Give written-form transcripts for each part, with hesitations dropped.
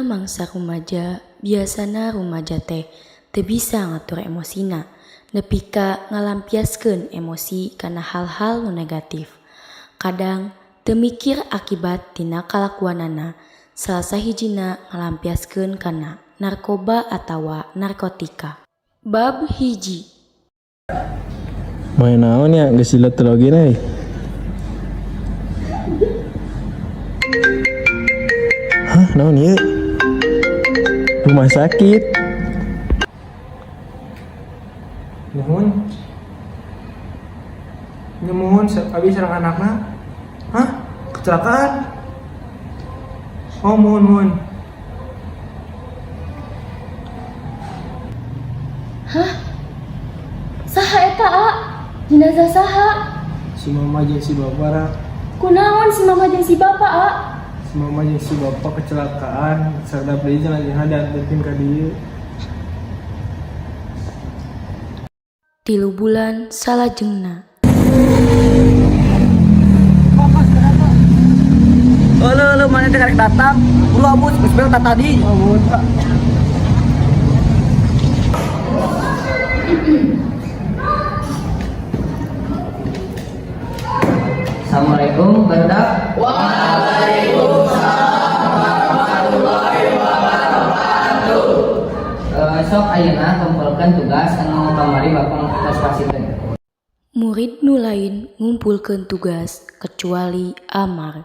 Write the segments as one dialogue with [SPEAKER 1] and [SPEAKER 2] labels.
[SPEAKER 1] Dina mangsa rumaja biasana rumaja teh teu bisa ngatur emosina nepi ka ngalampiaskeun emosi kana hal-hal nu negatif. Kadang teu mikir akibat tina kalakuanana, salah sahijina ngalampiaskeun kana narkoba atawa narkotika. Bab hiji.
[SPEAKER 2] Main naon ya, geus lila oge euy. Hah, naon ieu? Rumah sakit.
[SPEAKER 3] Nuhun. Nyumuhun abi sareng anakna. Hah? Kecelakaan? Oh, muhun muhun.
[SPEAKER 1] Hah? Saha eta, A? Jenazah saha?
[SPEAKER 3] Si mama jeung si bapak ra.
[SPEAKER 1] Kunaon si mama jeung si bapak, A?
[SPEAKER 3] Si mama jeung si bapak kecelakaan, sadap deui jenazahna diantarkeun ka dieu.
[SPEAKER 1] 3 bulan salajengna.
[SPEAKER 4] Halo, halo, mana teh karek datang? Buru abus, geus bel tadi.
[SPEAKER 3] Oh, muhun, Pak.
[SPEAKER 4] Assalamualaikum, barudak. Waalaikumsalam warahmatullahi wabarakatuh. Sok ayeuna kumpulkeun tugas anu kamari Bapak tos pasihkeun.
[SPEAKER 1] Murid nu lain ngumpulkeun tugas kecuali Amar.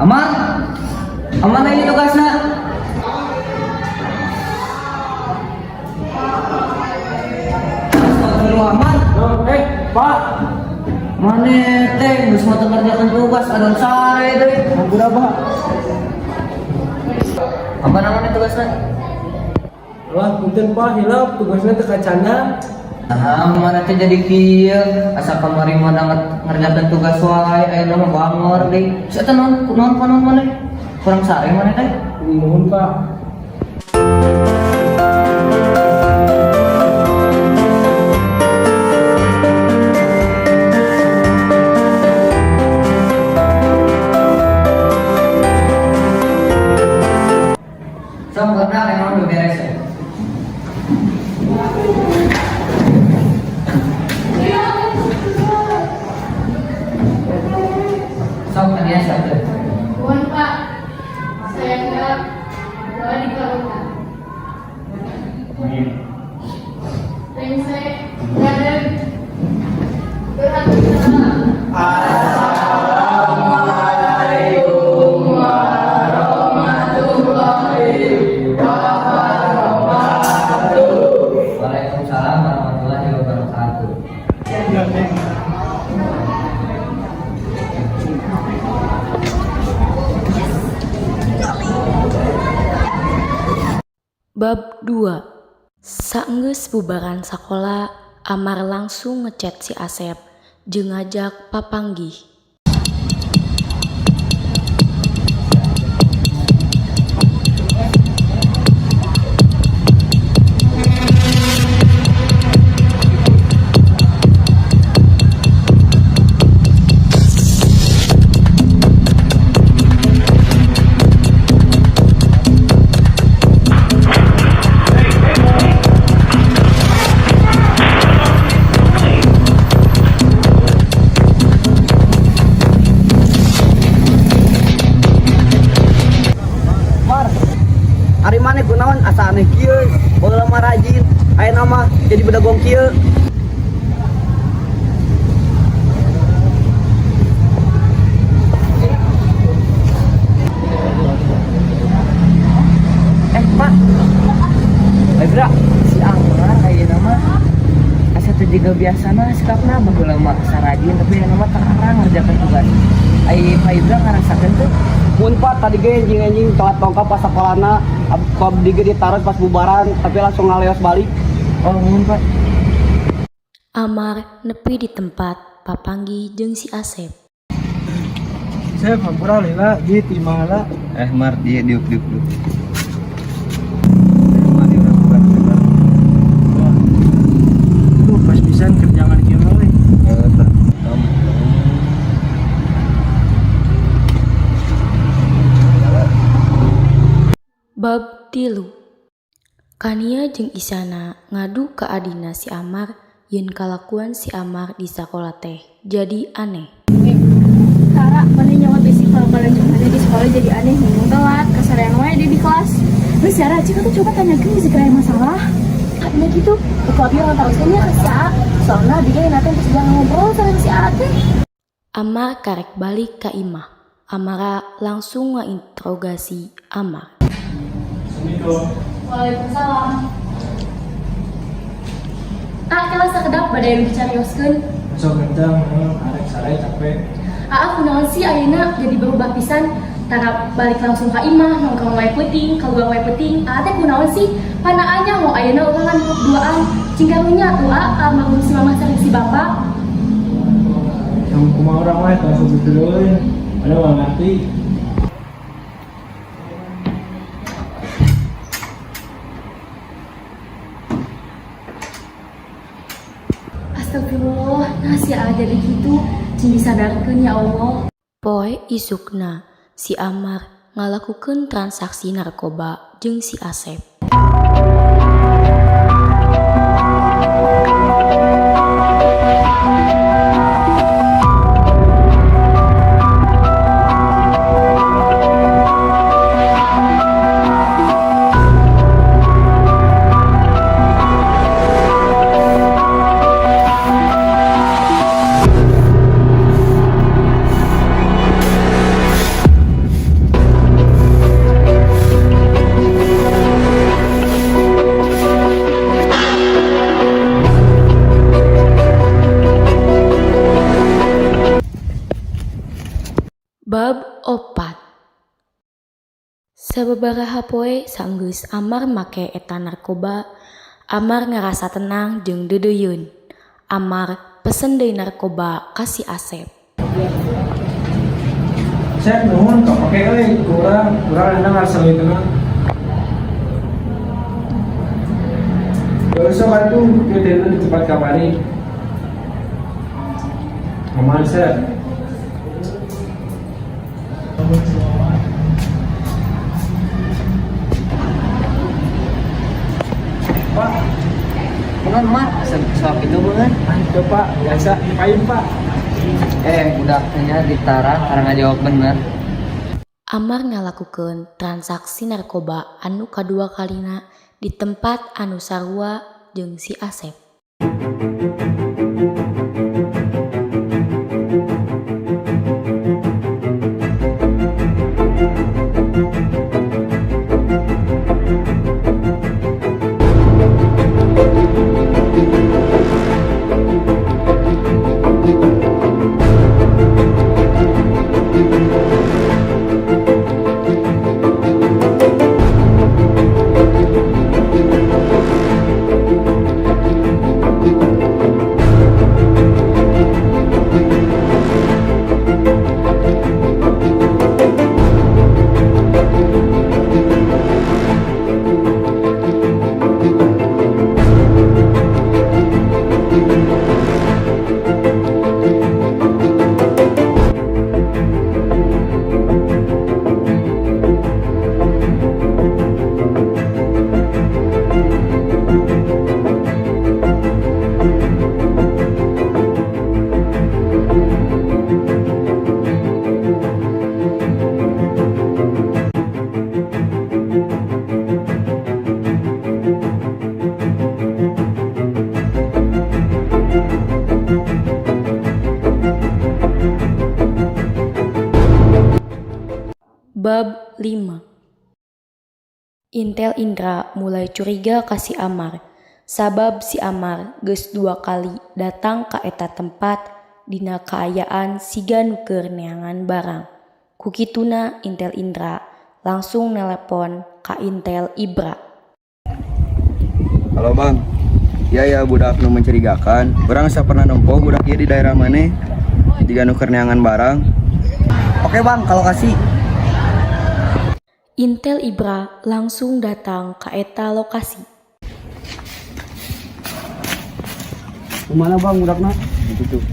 [SPEAKER 4] Amar, Amar, ini tugasna. Astagfirullah, Amar.
[SPEAKER 3] Oh, eh, Pak.
[SPEAKER 4] Mana teh geus mau ngerjakan tugas adon sare deui.
[SPEAKER 3] Hampura, Pak.
[SPEAKER 4] Apa namanya tugasna?
[SPEAKER 3] Wah, punten Pak, hilap tugasnya teu kacana.
[SPEAKER 4] Nah, mana teh jadi kieu, asa kamari mah ngerjakan tugas wae, ayeuna mah bangor deui. Geus eta naon naon naon maneh? Kurang sare maneh teh?
[SPEAKER 3] Muhun, Pak.
[SPEAKER 4] Sok barudak, emang udah beres ya? Sok tadi siapa?
[SPEAKER 5] Mohon Pak, saya harap doa dikabulkan. Rengse, Raden, berhati salam.
[SPEAKER 4] Assalamualaikum warahmatullahi wabarakatuh. Waalaikumsalam warahmatullahi wabarakatuh.
[SPEAKER 1] Bab 2. Saenggeus bubaran sakola, Amar langsung ngechat si Asep jeung ngajak papanggih.
[SPEAKER 4] Mar, ari maneh kunaon asa aneh kieu, baheula mah rajin, ayeuna mah jadi bedagong kieu. Eh, Pak. Eh, Bra, si Amar ayeuna mah asa teu jiga biasana sikapna. Baheula mah asa rajin, tapi ayeuna mah tarang ngerjakan tugas. Ai Pak Ibra ngarasakeun tuh?
[SPEAKER 6] Mun Pak, tadi ge enjing-enjing telat tongkap pas sekolahna, ku abdi ge ditaros pas bubaran, tapi langsung ngaleos balik.
[SPEAKER 4] Oh, mun, Pak.
[SPEAKER 1] Amar nepi di tempat papanggih jeung si Asep.
[SPEAKER 3] Saya hampura lila di timala.
[SPEAKER 7] Eh, Mar, dia diuk diuk diuk.
[SPEAKER 3] Duh, pas pisan kerjaan kieu mah euy.
[SPEAKER 7] Eh, tah.
[SPEAKER 1] Bab 3. Kania jeung Isana ngadu ka adina si Amar yen kalakuan si Amar di sakola teh jadi aneh.
[SPEAKER 5] Tara, mana nyawa basic kalau kalian mana di sekolah jadi aneh, ngomong telat, kesarean wae dia di kelas.
[SPEAKER 8] Terus Sarah, cik tuh coba tanyakan bisa kira masalah. Katanya gitu, aku abi orang tahu saya ke si A. Soalnya dia nanti terus jangan ngobrol sama si A teh.
[SPEAKER 1] Amar karek balik ka imah. Amara langsung ngainterogasi Amar.
[SPEAKER 3] Assalamualaikum.
[SPEAKER 5] Waalaikumsalam. Ah, kela sakedap bade anu dicarioskeun.
[SPEAKER 3] Masuk kencang, arek sare capek.
[SPEAKER 5] Aa kunaon sih ayeuna jadi berubah pisan, tara balik langsung ka imah, nongkrong wae peuting, keluar wae peuting. Aa teh kunaon sih? Pan aa nyaho ayeuna urang kan duaan. Cing karunya atuh aa almarhum si mama sareng si bapak.
[SPEAKER 3] Yang kumaha urang wae tong sok gitu euy. Ada mah ngerti.
[SPEAKER 5] Astagfirullah, nah si Aa jadi gitu. Cing disadarkeun ya Allah.
[SPEAKER 1] Poe isukna si Amar ngalakukeun transaksi narkoba jeung si Asep. Bab 4. Sababaraha poe sanggeus Amar make eta narkoba, Amar ngarasa tenang jeung deudeuieun. Amar pesen deui narkoba ka si Asep.
[SPEAKER 3] Sep, nuhun kapake euy, kurang kurang enak ngarasa leuwih tenang. Gak usah atuh, kieu di tempat kamari. Aman, Sep. Pak,
[SPEAKER 4] Bukan Mar, soal itu bukan?
[SPEAKER 3] Ah, itu Pak, biasa dipain Pak.
[SPEAKER 4] Eh, udah tanya ditara, karena nggak jawab bener.
[SPEAKER 1] Amar ngalakukeun transaksi narkoba anu kadua kalina di tempat anu sarua jeung si Asep. Bab 5. Intel Indra mulai curiga ka si Amar, sabab si Amar geus dua kali datang ka eta tempat dina kaayaan siga nu keur neangan barang. Ku kituna Intel Indra langsung nelepon ka Intel Ibra.
[SPEAKER 7] Halo, Bang. Ya ya, budak nu mencurigakan. Urang asa pernah nempo budak ieu di daerah mana? Jiga nu keur neangan barang.
[SPEAKER 6] Oke bang, kalau kasih.
[SPEAKER 1] Intel Ibra langsung datang ka eta lokasi.
[SPEAKER 6] Kemana bang budakna?
[SPEAKER 7] Itu tuh.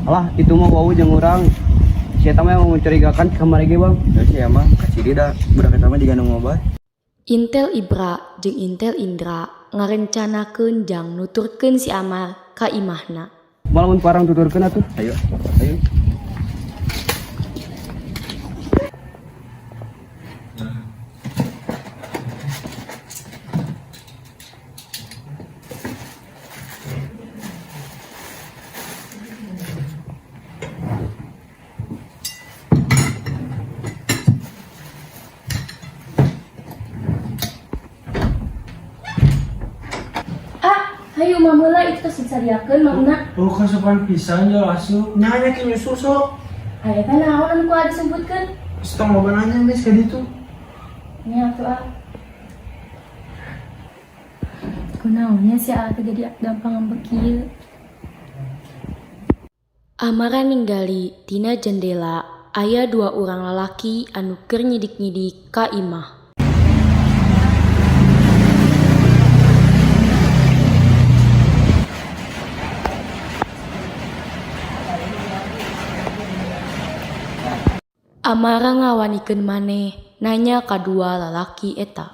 [SPEAKER 6] Alah, itu mah wawuh jeung urang. Si eta mah emang mencurigakan ke kamari ge bang.
[SPEAKER 7] Ya sih emang kaciri dah budak eta mah jiga nu ngobat.
[SPEAKER 1] Intel Ibra jeung Intel Indra ngarencanakeun jang nuturkeun si Amar ka imahna.
[SPEAKER 6] Malah mun parang tuturkeun atuh.
[SPEAKER 7] Ayo, ayo.
[SPEAKER 5] Ah, hayu mamula itu tos disadiakeun mamna.
[SPEAKER 3] Oh, kasopan pisan jual asup. Nanya ke nyusul sok.
[SPEAKER 5] Aya teh naon anu ku aa disebutkeun?
[SPEAKER 3] Setong loba nanya geus ka ditu.
[SPEAKER 5] Nya atuh ah. Kunaonnya si Aa teh jadi gampang ngambek kieu.
[SPEAKER 1] Amara ninggali tina jendela aya dua urang lalaki anu keur nyidik-nyidik ka imah. Amara ngawanikeun maneh nanya ka dua lalaki eta.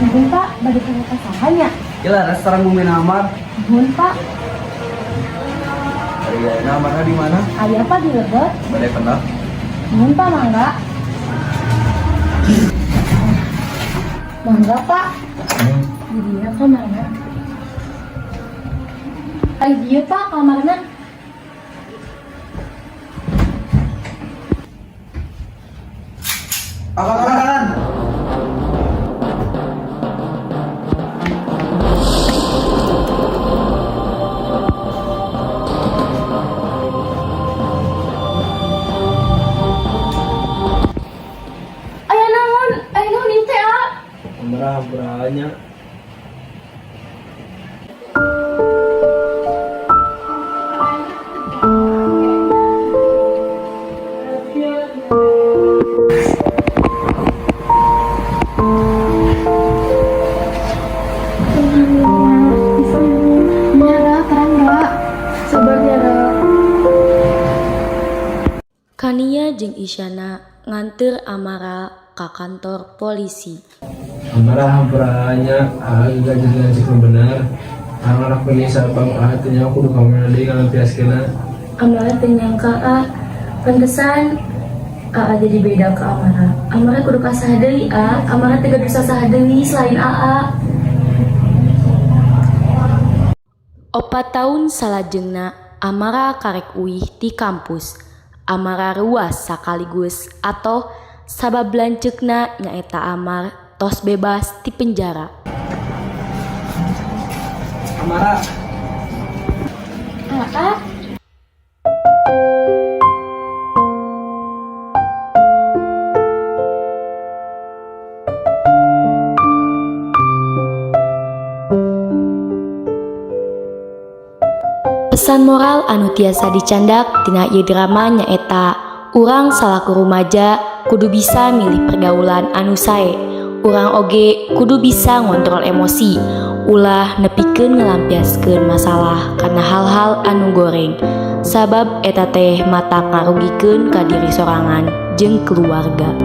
[SPEAKER 5] Nuhun Pak, bade ka saha nya?
[SPEAKER 6] Gila, restoran Bumi Amar.
[SPEAKER 5] Nuhun Pak,
[SPEAKER 7] Ari ayeuna Amarna di mana?
[SPEAKER 5] aya Pak di lebet.
[SPEAKER 7] Bade pendak.
[SPEAKER 5] Nuhun Pak, mangga. Mangga Pak. Di dieu kamarna. Ai dieu Pak kamarna.
[SPEAKER 7] Kanan.
[SPEAKER 5] Aya naon? Aya naon ieu teh, ah?
[SPEAKER 3] Amara beranya.
[SPEAKER 5] Nyara, terang Ra. Sabar Nyara.
[SPEAKER 1] Kania jeung Isyana nganteur Amara ka kantor polisi.
[SPEAKER 3] Amara hampurannya, ah gagal lanjut bener. Anak ini sabab ah teu nyaho kudu ka mana deui ngalampiaskeunna.
[SPEAKER 5] Amara teu nyangka ah. Pantesan Aa jadi beda ke Amara. Amara kudu ka saha deui ah. Amara teu gaduh saha deui selain Aa.
[SPEAKER 1] 4 taun salajengna Amara karek uih ti kampus. Amara ruas sakaligus atoh sabab lanceukna nyaeta Amar tos bebas ti penjara.
[SPEAKER 6] Amara.
[SPEAKER 5] Aa.
[SPEAKER 1] Pesan moral anu tiasa dicandak tina ieu drama nyaeta urang salaku rumaja kudu bisa milih pergaulan anu sae. Urang oge kudu bisa ngontrol emosi, ulah nepikeun ngelampiaskeun masalah kana hal-hal anu goreng. Sabab eta teh matak ngarugikeun ka diri sorangan jeung keluarga.